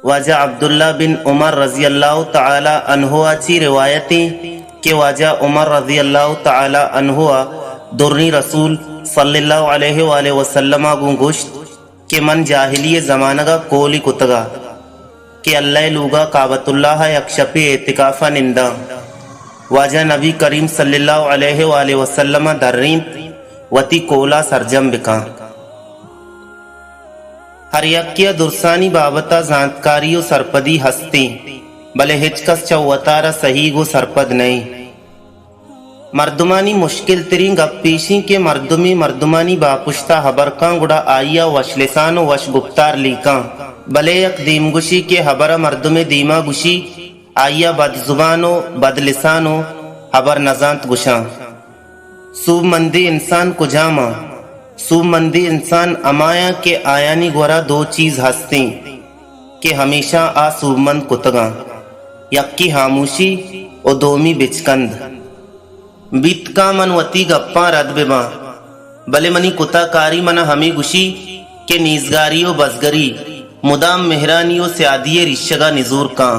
واجہ عبداللہ بن عمر رضی اللہ تعالی عنہ ءَ چی روایت ایں کہ واجہ عمر رضی اللہ تعالی عنہ ءَ دریں رسول صلی اللہ علیہ وآلہ وسلم ءَ گوں گوشت کہ من جاہلی زمانگ ءَ کولی کتگ ءَ کہ اللہ ءِ لوگ ءَ کعبۃ اللہ ءَ یک شپے اعتکاف ءَ ننداں۔ واجہ نبی کریم صلی اللہ علیہ وآلہ وسلم ءَ درینت وتی کول ءَ سرجم بکاں۔ ہر یکے ءَ درسانی بابت ءَ زانتکاری و سرپدی ہستیں، بلے ہچ کس چہ وتارا سہیگ و سرپد نئیں۔ مردمانی مشکل تریں گپ ایشیں کہ مردمے مردمانی باپشت ءَ ہبر کاں گڑا آئی ءَ وش لسان و وش گپتار لیکاں، بلے یک دیمگوشے کہ ہبر ءَ مردمے دیما گوشی، آئی ءَ بد زبان و بد لسان و ہبر نزانت گوشاں۔ سوبمندیں انسان کجام آں؟ سوبمندیں انسان ہمایاں کہ آیانی گورا دو چیز ہستیں کہ ہمیشاں آ سوبمند کتگاں، یکے ہاموشی و دومی بچکند۔ بیت کاں من وتی گپاں رد بباں، بلے منی کتا کاری منا ہمے گوشی کہ نیزگاری و بزگری مدام مہرانی و سیادی ءِ ریشگ ءَ نزور کاں۔